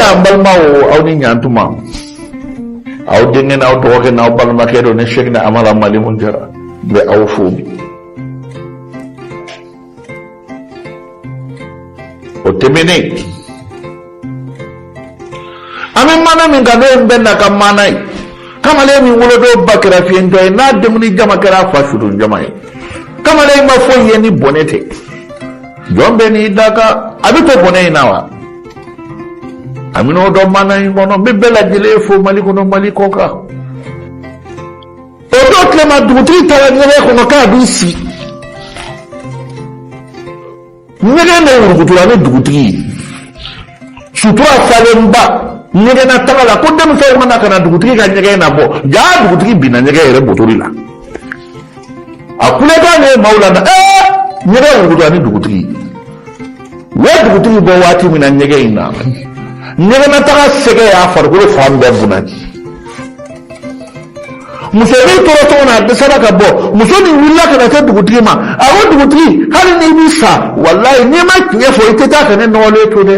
Ayiwa n balimaw, aw ni ɲantuma. Aw denkɛ n'aw dɔgɔkɛ n'aw balimakɛ don, ne Sɛkinɛ Amara Malimu Jara n bɛ aw fo bi. O tɛmɛnen, an bɛ maana min kan, n'o ye n bɛnna ka maana ye. Kamalen min wolodon ba kɛra fiyentɔ ye, n'a denkundi jama kɛra a fa sudon jama ye. Kamalen ma foyi ye ni bɔnɛ tɛ. Jɔn bɛɛ n'i dakan, a bɛ to bɔnɛ in na wa? A bɛn'o dɔn maana in kɔnɔ. N bɛ bɛɛ lajɛlen fo Mali kɔnɔ, Mali kɔ kan. O don tilema, dugutigi taara ɲɛgɛn kɔnɔ k'a b'i si. Ɲɛgɛn de wurukutura ni dugutigi ye, sutura falenba ɲɛgɛnna taga la, ko denmisɛnw kana ka na dugutigi ka ɲɛgɛn na bɔ. Jaa, dugutigi binna ɲɛgɛn yɛrɛ botori la. A kulekan de ye maaw la ɛɛ, ɲɛgɛn wurukutura ni dugutigi ye. U ye dugutigi bɔ waati min na ɲɛgɛn in na, ɲɛgɛnnataga sɛgɛ y'a farikolo fan bɛɛ bunaki. Musonin tora cogo na, a dɛsɛra ka bɔ. Muso nin wulila ka na se dugutigi ma. A ko: "Dugutigi, hali n'i bɛ sa, walayi, n'i ma tiɲɛ fɔ, i tɛ taa ka ne nɔgɔlen to dɛ.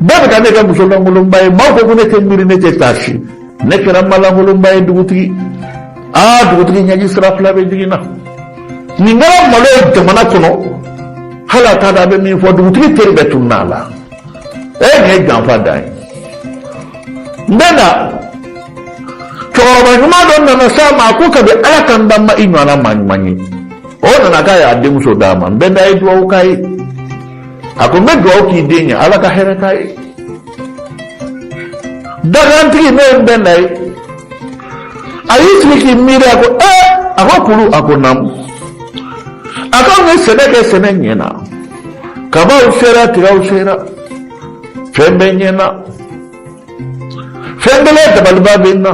Bɛɛ bɛ ka ne kɛ muso lankolonba ye. Maaw ko ko ne tɛ miiri, ne tɛ taasi. Ne kɛra malankolonba ye, dugutigi." Aa, dugutigi ɲɛji sira fila bɛ jigin na. Nin kɛra malo ye jamana kɔnɔ, hali a t'a dɔn a bɛ min fɔ. Dugutigi teri bɛɛ tununna a la. E, nin ye janfa dan ye. N bɛ na, cɛkɔrɔba ɲuman dɔ nana s'a ma. A ko: "Kabi Ala ka n dan, ma i ɲɔgɔnna maa ɲuman ye." O nana k'a y'a denmuso d'a ma. N bɛ da ye duwawu k'a ye. A ko: "N bɛ duwawu k'i den ye, Ala ka hɛrɛ k'a ye." Dagantigi, n'o ye n bɛnna ye, a y'i sigi k'i miiri. A ko: "Ee." A ko: "Kulu." A ko: "Naamu." A ko: "N ye sɛnɛ kɛ, sɛnɛ ɲɛna, kabaw sera, tigaw sera, fɛn bɛɛ ɲɛna. Fɛn kelen dabaliba bɛ n na.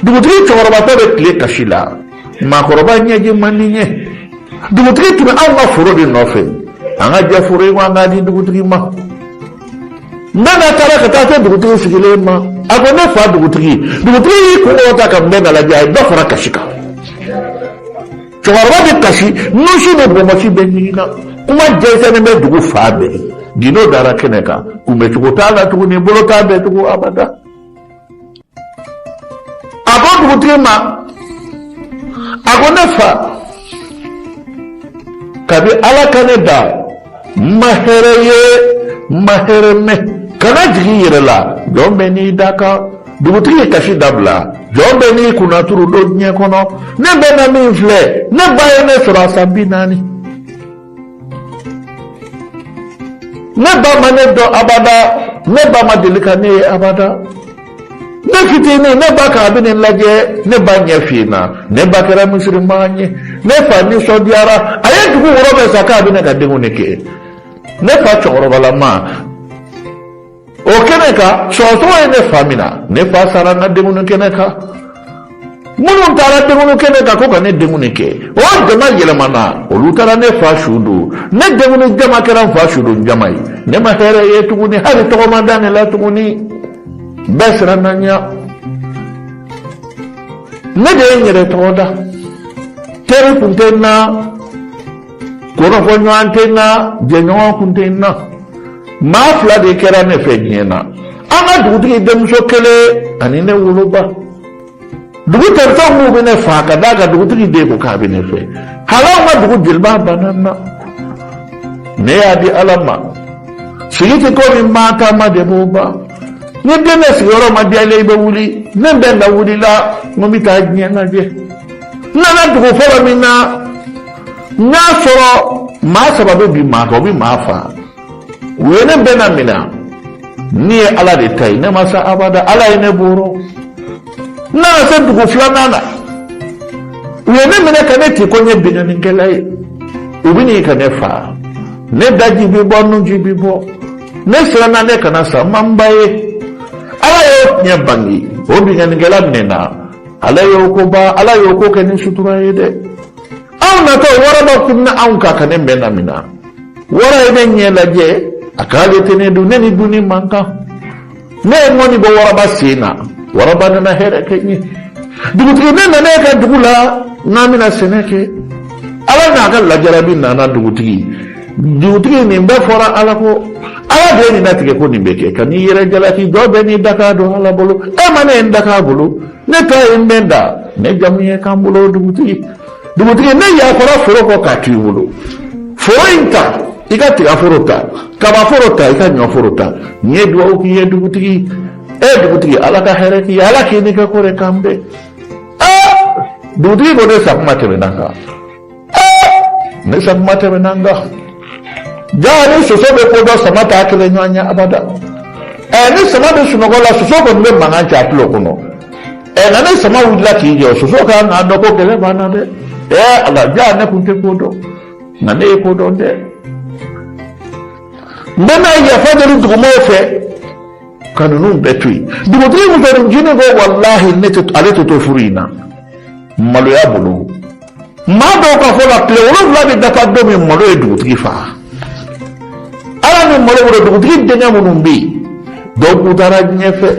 Dugutigi cɛkɔrɔbatɔ bɛ tile kasi la, maakɔrɔba ɲɛji man di ɲɛ. Dugutigi tun bɛ anw ka foro de nɔfɛ. An ka jɛ foro in ko an k'a di dugutigi ma." N bɛna taara ka taa se dugutigi sigilen ma. A ko: "Ne fa dugutigi." Dugutigi y'i kun kɔrɔta ka n bɛɛ lajɛ, a ye dɔ fara kasi kan. Cɛkɔrɔba bɛ kasi, nusi ni bɔnbɔsi bɛ ɲigin na. Kuma jɛnsɛnnen bɛ dugu fan bɛɛ. Gindo dara kɛnɛ kan, kunbɛcogo t'a la tuguni, bolo t'a bɛɛ tugun abada. A ko dugutigi ma, a ko: "Ne fa, kabi Ala ka ne da, n ma hɛrɛ ye, n ma hɛrɛ mɛn. Kana jigin i yɛrɛ la, jɔn bɛɛ n'i da kan." Dugutigi ye kasi dabila. Jɔn bɛɛ n'i kunnaturu don diɲɛ kɔnɔ. Ne bɛ na min filɛ, ne ba ye ne sɔrɔ a san 40. Ne ba ma ne dɔn abada, ne ba ma deli ka ne ye abada. Ne fitinin, ne ba k'a bɛ ne lajɛ, ne ba ɲɛ finna, ne ba kɛra misirimaa ye. Ne fa nisɔndiyara, a ye dugu woro bɛɛ sa k'a bɛ ne ka denkundi kɛ. Ne fa cɛkɔrɔbalama o kɛnɛ kan, sɔgɔsɔgɔ ye ne fa minɛ, ne fa sara n ka denkundi kɛnɛ kan. Minnu taara denkundi kɛnɛ kan ko ka ne denkundi kɛ, o jama yɛlɛmana, olu taara ne fa su don. Ne denkundi jama kɛra n fa su don jama ye. Ne ma hɛrɛ ye tuguni, hali tɔgɔ ma da ne la tuguni. Bɛɛ siranna n ɲɛ. Ne de ye n yɛrɛ tɔgɔ da. Teri kun tɛ n na, kɔrɔfɔɲɔgɔn tɛ n na, jɛɲɔgɔn kun tɛ n na. Maa fila de kɛra ne fɛ diɲɛ na: an ka dugutigi denmuso kelen ani ne woloba. Dugu terifɛnw k'u bɛ ne faa ka d'a kan dugutigi den ko k'a bɛ ne fɛ. Hali anw ka dugu jeliba banna n na. Ne y'a di Ala ma. Sigi tɛ ko min maa taama de b'o ban. Ni den bɛ sigiyɔrɔ ma diya i la, i bɛ wuli. Ne bɛ na wulila, n ko n bɛ taa diɲɛ lajɛ. N nana dugu fɔlɔ min na, n y'a sɔrɔ maa saba bɛ bin maa kan, o bɛ maa faa. U ye ne bɛnna minɛ. Ni ye Ala de ta ye, ne ma sa abada, Ala ye ne bɔrɔ. N nana se dugu filanan na, u ye ne minɛ ka ne ci ko n ye binkannikɛla ye. U bɛ n'i ka ne faa. Ne daji bɛ bɔ, nunji bɛ bɔ. Ne siranna ne kana sa, n ma n ba ye. Ala y'o tiɲɛ bange, o binkannikɛla minɛna. Ala y'o ko ban, Ala y'o ko kɛ ni sutura ye dɛ. Anw natɔ, waraba kunna anw kan ka ne bɛnna minɛ. Wara ye ne ɲɛ lajɛ, a k'ale tɛ ne dun, ne ni dunni man kan. Ne ye ŋɔni bɔ waraba sen na, waraba nana hɛrɛ kɛ n ye. Dugutigi, ne nana e ka dugu la n'an bɛna sɛnɛ kɛ. Ala n'a ka lajarabi nana, dugutigi. Dugutigi, nin bɛɛ fɔra Ala ko, Ala de ye nin latigɛ ko nin bɛ kɛ. Kan'i yɛrɛ jalaki, jɔn bɛɛ n'i dakan don Ala bolo. E ma ne ye n dakan bolo, ne ta ye n bɛ da, ne jamu ye kan bolo. Dugutigi, dugutigi, ne yafara foro kɔ k'a to i bolo. Foro in ta, i ka tigaforo ta, kabaforo ta, i ka ɲɔforo ta. N ye dugawu k'i ye, dugutigi. E dugutigi, Ala ka hɛrɛ k'i ye, Ala k'i ni ka ko de kan bɛn. Dugutigi ko ne sakuma tɛmɛna n kan, ne sakuma tɛmɛna n kan. Jaa, ni soso bɛ ko dɔn, sama t'a kelen ɲɔgɔn ye abada. Ɛ, ni sama bɛ sunɔgɔ la, soso kɔni bɛ mankan ci a tulo kɔnɔ. Ɛ, nka ni sama wulila k'i jɔ, soso kan k'a dɔn ko kɛlɛ banna dɛ. Ɛ Ala, jaa, ne kun tɛ ko dɔn, nka ne ye ko dɔn dɛ. N bɛ na yafa deli dugumɔgɔw fɛ ka ninnu bɛɛ to yen. Dugutigi musonin ncinin ko walahi, ne tɛ, ale tɛ to furu in na maloya bolo. Maa dɔw ka fɔ la, tile 7 bɛ dafa don min, malo ye dugutigi faga. Ala ni malo bolo, dugutigi denkɛ minnu bɛ yen, dɔw k'u taara diɲɛ fɛ.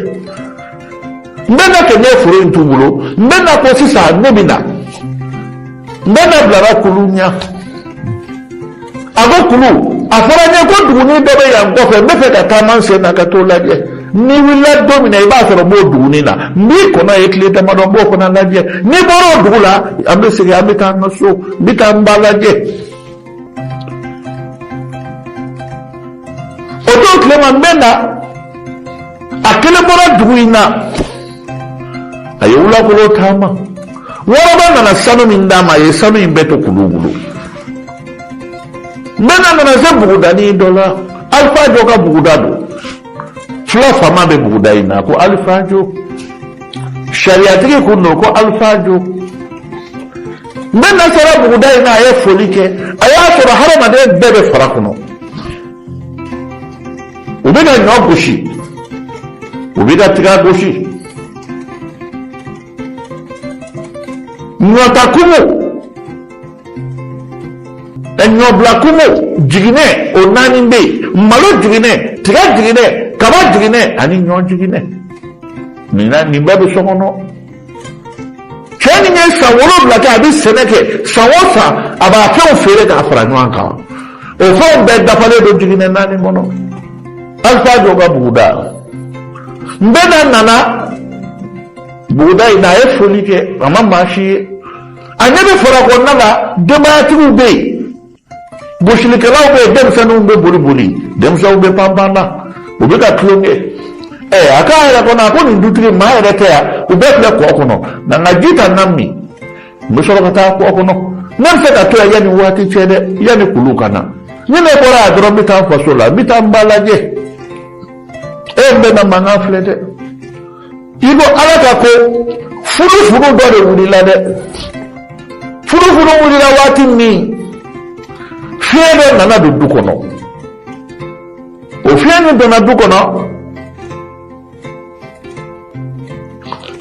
N bɛ na kɛ ne foro in t'u bolo. N bɛ na ko sisan ne bɛ na, n bɛ na bilara kulu ɲɛ. A ko kulu, a fɔra n ye ko duguni dɔ bɛ yan kɔfɛ, n bɛ fɛ ka taama n sen na ka t'o lajɛ. N'i wulila don min na, i b'a sɔrɔ n b'o duguni na, n b'i kɔnɔ ye tile damadɔ, n b'o fana lajɛ. N'i bɔra o dugu la, an bɛ segin, an bɛ taa an ka so, n bɛ taa n ba lajɛ. O don tilema, n bɛ na, a kelen bɔra dugu in na, a ye wulakolo taama. Waraba nana sanu min d'a ma, a ye sanu in bɛɛ to kulu bolo. N bɛ na nana se bugudanin dɔ la, Alifajo ka buguda don. Fula faama bɛ buguda in na ko Alifajo, sariyatigi kun don ko Alifajo. N bɛ na sera buguda in na, a ye foli kɛ. A y'a sɔrɔ hadamaden bɛɛ bɛ fara kɔnɔ, u bɛ ka ɲɔ gosi, u bɛ ka tiga gosi, ɲɔta kumu, ɲɔbila kumu, jiginɛ o naani bɛ yen: malo jiginɛ, tiga jiginɛ, kaba jiginɛ ani ɲɔ jiginɛ. Nin na, nin bɛɛ bɛ so kɔnɔ. Cɛ nin ye san 7 kɛ, a bɛ sɛnɛ kɛ. San o san, a b'a fɛnw feere k'a fara ɲɔgɔn kan. O fɛnw bɛɛ dafalen don jiginɛ naani kɔnɔ, Alifa jɔ ka buguda. N bɛ na nana buguda in na, a ye foli kɛ, a ma maa si ye. A ɲɛ bɛ fara kɔnɔna la, denbayatigiw bɛ yen, gosilikɛlaw bɛ yen, denmisɛnninw bɛ boli boli, denmisɛnw bɛ panpan na, u bɛ ka tulon kɛ. Ɛ, a k'a yɛrɛ kɔnɔ, a ko nin dutigi maa yɛrɛ tɛ yan, u bɛɛ filɛ kɔ kɔnɔ, nka n ka ji ta n na min, n bɛ sɔrɔ ka taa kɔ kɔnɔ. Ne bɛ se ka to yan yanni waati cɛ dɛ, yanni kulu ka na. Ni ne bɔra yan dɔrɔn, n bɛ taa n faso la, n bɛ taa n ba lajɛ. E, n bɛ na mankan filɛ dɛ. I ko Ala ka ko, furu dɔ de wulila dɛ. Furu wulila waati min, fiɲɛ dɔ nana don du kɔnɔ. O fiɲɛ min donna du kɔnɔ,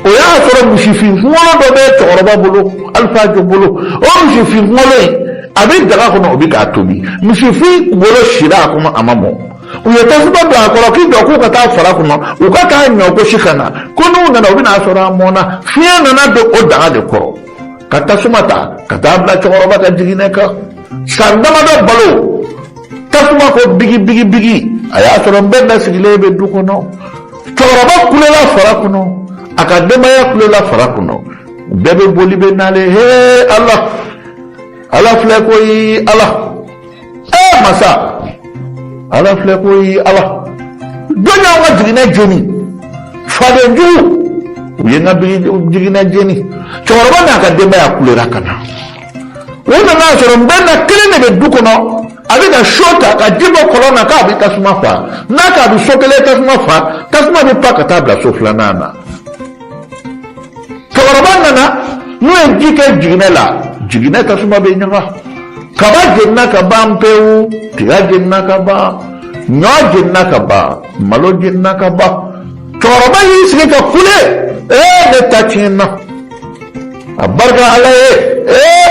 o y'a sɔrɔ misifin kunkolo dɔ bɛ cɛkɔrɔba bolo, Alifa jo bolo. O misifin kunkolo in, a bɛ daga kɔnɔ, o bɛ k'a tobi. Misifin kunkolo sira a kɔnɔ, a ma mɔ. U ye tasuma don a kɔrɔ k'i jɔ k'u ka taa fara kɔnɔ, u ka taa ɲɔ gosi ka na, ko n'u nana, u bɛna sɔrɔ a mɔnna. Fiɲɛ nana don o daga de kɔrɔ ka tasuma ta ka taa bila cɛkɔrɔba ka jiginɛ kan. San damadɔ balo, tasuma ko bigi bigi bigi. A y'a sɔrɔ n bɛɛ da sigilen bɛ du kɔnɔ. Cɛkɔrɔba kulela fara kɔnɔ, a ka denbaya kulela fara kɔnɔ, bɛɛ bɛ boli bɛ nalen. Hee Ala, Ala filɛ koyi, Ala, ee masa, Ala filɛ koyi, Ala. Jɔn y'anw ka jiginɛ jeni? Faden jugu, u ye n ka jiginɛ jeni. Cɛkɔrɔba n'a ka denbaya kulera ka na. U nana sɔrɔ n bɛ na kelen de bɛ du kɔnɔ, a bɛ ka so ta ka ji bɔ kɔlɔn na k'a bɛ tasuma fa. N'a k'a bɛ so kelen tasuma fa, tasuma bɛ pan ka taa bila so filanan na. Cɛkɔrɔba nana, n'u ye ji kɛ jiginɛ la, jiginɛ tasuma bɛ ɲaga. Kaba jenina ka ban pewu, tiga jenina ka ban, ɲɔ jenina ka ban, malo jenina ka ban. Cɛkɔrɔba y'i sigi ka kule: ee, ne ta tiɲɛna, a barika Ala ye. Ee,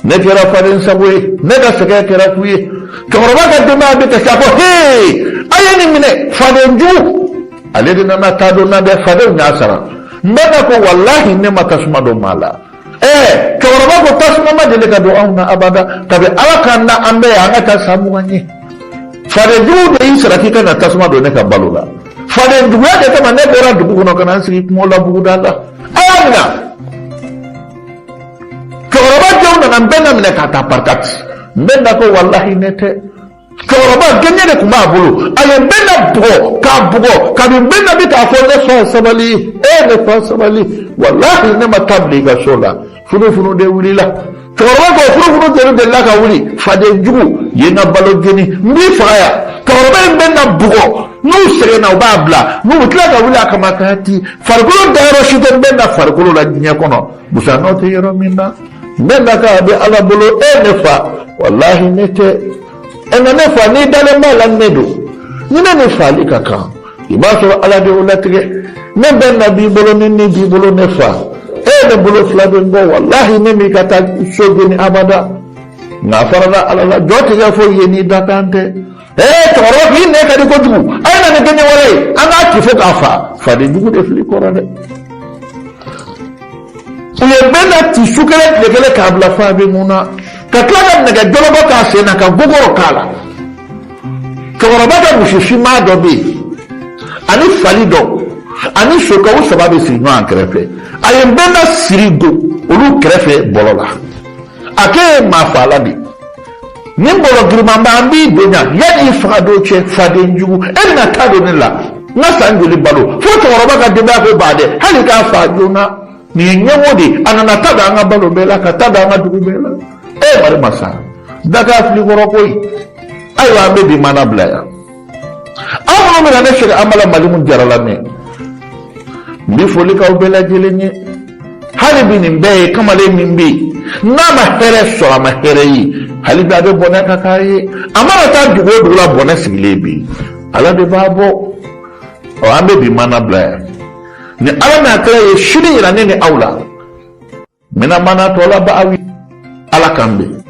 ne kɛra faden sago ye, ne ka sɛgɛn kɛra fu ye. Cɛkɔrɔba ka denbaya bɛ kasi. A ko hee, a ye nin minɛ, faden jugu. Ale de nana taa don na dɛ, fadenw y'a sara. N bɛ na ko walahi, ne ma tasuma don maa la. Ɛɛ, cɛkɔrɔba ko tasuma ma deli ka don anw na abada kabi Ala k'an da an bɛɛ ye, an ka taa san 20 ye. Faden jugu de y'i sara k'i ka na tasuma don ne ka balo la. Faden juguya de kama ne bɔra dugu kɔnɔ ka na n sigi kungo la, buguda la. A y'a minɛ. Cɛkɔrɔba denw nana n bɛnna minɛ k'a ta parakati. N bɛnna ko walahi ne tɛ. Cɛkɔrɔba gɛɲɛ de tun b'a bolo, a ye n bɛnna bugɔ k'a bugɔ. Kabi n bɛnna bi k'a fɔ ne fa sabali, e ne fa sabali, walahi ne ma taa bila i ka so la. Funufunu de wulila. Cɛkɔrɔba ko funufunu jeli delila ka wuli. Faden jugu ye n ka balo jeni, n b'i faga yan. Cɛkɔrɔba in bɛnna bugɔ, n'u sɛgɛnna u b'a bila, n'u bɛ tila ka wuli a kama k'a ti farikolo dayɔrɔ si tɛ n bɛnna farikolo la diɲɛ kɔnɔ, busan nɔ tɛ yɔrɔ min na. N bɛnna k'a bɛ Ala bolo. E ne fa, walahi ne tɛ. Ɛ, nka ne fa, n'i dalen b'a la ne don, ni ne ni faali ka kan, i b'a sɔrɔ Ala de y'o latigɛ. Ne bɛnna b'i bolo ni ni b'i bolo. Ne fa, e ne bolo fila bɛ n bɔ, walahi ne m'i ka taa so jeni abada. Nka a farala Ala la, jɔ tigɛ foyi ye n'i dakan tɛ. Ee, cɛkɔrɔba k'i nɛ ka di kojugu, a ye na ni gɛɲɛ wɛrɛ ye, an k'a ci fo k'a fa. Faden jugu de fili kɔrɔ dɛ. U ye bɛnna ci su kelen tile kelen k'a bila fa bɛ mun na, ka tila ka nɛgɛ jɔlɔbɔ k'a sen na ka gogoro k'a la. Cɛkɔrɔba ka misi finman dɔ bɛ yen ani fali dɔ ani sokɛ, u saba bɛ sigi ɲɔgɔn kɛrɛfɛ. A ye bɛnna siri go olu kɛrɛfɛ bɔlɔ la. A k'e ye maa faala de, nin bɔlɔ girimanba, an b'i bonya yanni i faga don cɛ. Faden jugu, e bɛna taa don ne la, n ka san joli balo fo cɛkɔrɔba ka denbaya ko ba dɛ, hali k'a fa joona. Nin ye ɲɛmɔgɔ de ye, a nana ta don an ka balo bɛɛ la, ka ta don an ka dugu bɛɛ la. E mari masa daga filikɔrɔ koyi. Ayiwa, an bɛ bi mana bila yan. Aw minnu bɛna ne sɛgɛn, an bala Malimu Jara lamɛn, n bɛ foli k'aw bɛɛ lajɛlen ye. Hali bi nin bɛɛ ye kamalen min bɛ yen n'a ma hɛrɛ sɔrɔ, a ma hɛrɛ ye, hali bi a bɛ bɔnɛ ka k'a ye. A mana taa dugu o dugu la, bɔnɛ sigilen bɛ yen, Ala de b'a bɔ. Ɔ, an bɛ bi mana bila yan. Ni Ala n'a kɛra ye sini yira ne ni aw la, n bɛna mana tɔ la ba aw ye. Ala k'an bɛn.